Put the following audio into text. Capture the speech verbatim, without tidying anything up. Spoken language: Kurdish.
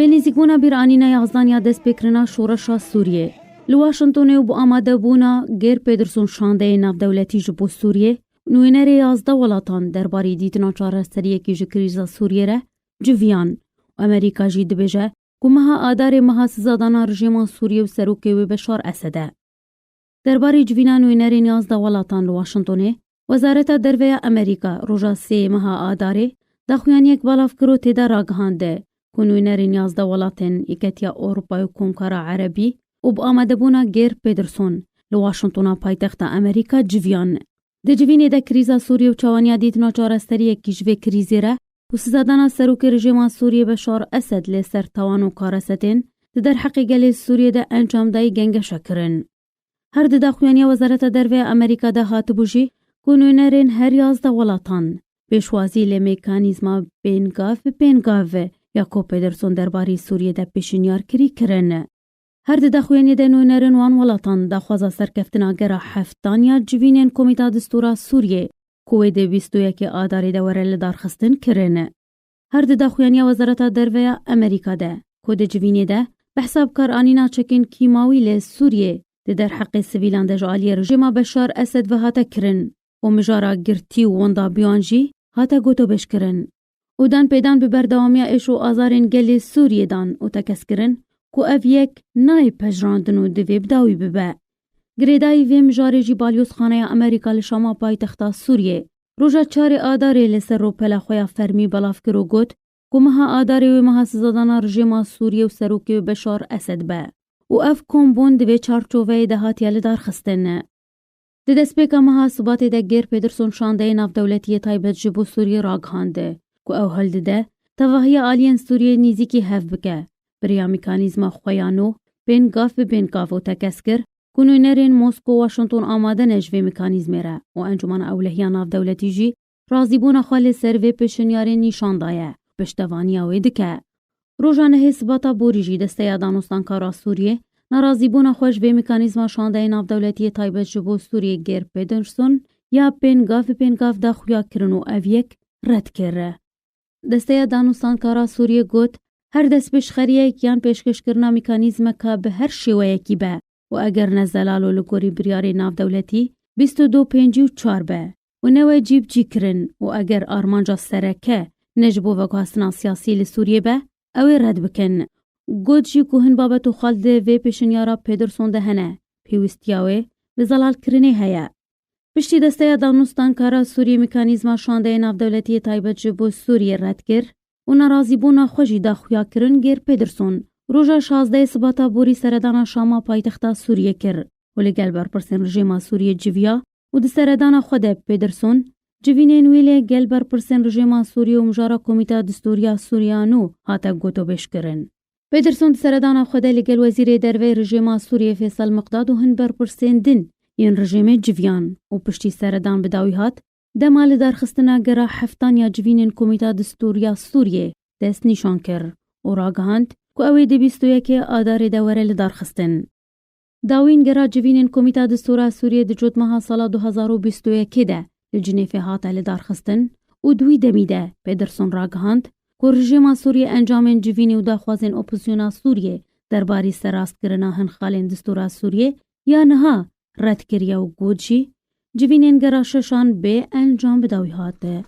Bi nêzîkbûna bîranîna yazdan ya destpêkirina şoreşa Sûriyê, li Washingtonê û bi amadebûna Geir Pedersen şandeyê navdewletî ji bo Sûriyê, nûnerê yazdeh welatan derbarê dîtina çareseriyekî ji krîza Sûriyê re civiyan û Amerîka jî dibêje ku meha Adarê meha sizadana rejêma Sûriyê û serokê wê Beşar Esed e. Derbarê civîna nûnerên yazdeh welatan li Washingtonê, Wezareta Derve ya Amerîka roja sê meha Adarê daxuyaniyek belav kir û tê de ragihand ku nûnerên yazdeh welatên Yeketiya Ewropayê û Komkara Erebî û bi amadebûna Geir Pedersen li Washingtona paytexta Amerîka civiyan. Di civînê de krîza Sûriyê û çawaniya dîtina çareseriyekî ji vê krîzê re û sizadana serokê rejêma Sûriyê Beşar Esed li ser tawan û karesetên di derheqê gelê Sûriyê de encam dayî gengeşe kirin. Her di daxuyaniya Wezareta Derve ya Amerîka de hatibû jî ku nûnerên her yazdeh welatan pêşwazî li mekanîzma pêngav bi pêngav ya ku Pedersen derbarê Sûriyê de pêşinyar kirî kirin. Her di daxuyaniyê de nûnerên wan welatan daxwaza serkeftina gera heftan ya civînên Komîta Distûra Sûriyê ku wê di bîst û yekê Adarê de were lidarxistin kirin. Her di daxuyaniya Wezareta Derve ya Amerîka de ku di civînê de behsa bikaranîna çekên kîmawî li Sûriyê di derheqê sivîlan de ji aliyê rejêma Beşar Esed ve hate kirin û mijara girtî û windabiyan jî hate gotobêjkirin û danpêdan bi berdewamiya êş û azarên gelê Sûriyê dan û tekez kirin ku ev yek nayê pejirandin û divê bi dawî bibe. Girêdayî vê mijarê jî Balyozxaneya Amerîka li Şama paytexta Sûriyê roja çarê Adarê li ser rûpela xwe ya fermî belav kir û got ku meha Adarê wê meha sizadana rejêma Sûriyê û serokê wê Beşar Esed be û ev kombûn di vê çarçoveyê de hatiye lidarxistin. Di destpêka meha Sibatê de Geir Pedersen şandeyê navdewletiyê taybet ji bo Sûriyê ragihand ku ew hildide tevahiya aliyên Sûriyê nêzîkî hev bike, bi rêya mekanîzma xwe ya nû pêngav bi pêngav û tekez kir ku nûnerên Mosko û Washington amade ne ji vê mekanîzmê re û Encûmena Ewlehiya Navdewletî jî razîbûna xwe li ser vê pêşinyarê nîşan daye, piştevaniya wê dike. Roja nehê Sibata borî jî Desteya Danûstankara Sûriyê nerazîbûna xwe ji vê mekanîzma şandeyê navdewletiyê taybet ji bo Sûriyê Geir Pedersen ya pêngav bi pêngav da xuya kirin û ev yek red kir. Desteya Danûstankara Sûriyê got, her destpêşxeriyek yan pêşkêşkirina mekanîzmeka bi her şêweyekî be û eger ne zelal û li gorî biryarê navdewletî bîst û du pêncî û çar be û ne wecîbcî kirin û eger armanca sereke ne ji bo veguhastina siyasî li Sûriyê be, ew ê red bikin. Got jî ku hin babet û xal di vê pêşinyara Pedersen de hene, pêwîstiya wê bi zelalkirinê heye. Piştî Desteya Danûstankara Sûriyê mekanîzma şandeyê navdewletiyê taybet ji bo Sûriyê red kir û nerazîbûna xwe jî da xuyakirin Geir Pedersen roja şazdehê Sibata borî seredana Şama paytexta Sûriyê kir û li gel berpirsên rejêma Sûriyê civiya û di seredana xwe de Pedersen civînên wî li gel berpirsên rejêma Sûriyê û mijara Komîta Distûriya Sûriya nû hate gotobêjkirin. Pedersen di seredana xwe de li gel Wezîrê Derveyê rejêma Sûriyê Feysel Miqdad û hin berpirsên din yên rejêmê civiyan û piştî seredan bi dawî hat, dema lidarxistina gera heftan ya civînên Komîta Distûriya Sûriyê dest nîşan kir û ragihand ku ew ê di bîst û yekê Adarê de were lidarxistin. Dawîn gera civînên Komîta Distûra Sûriyê di cotmeha sala du hezar û bîst û yekê de li Cinêfê hate lidarxistin û di wî demî de Pedersen ragihand ku rejêma Sûriyê encamên civînê û daxwazên opozisyona Sûriyê derbarî serrastkirina hin xalên distûra Sûriyê ya niha red kiriye û got jî, civînên gera şeşan bê encam bi dawî hate.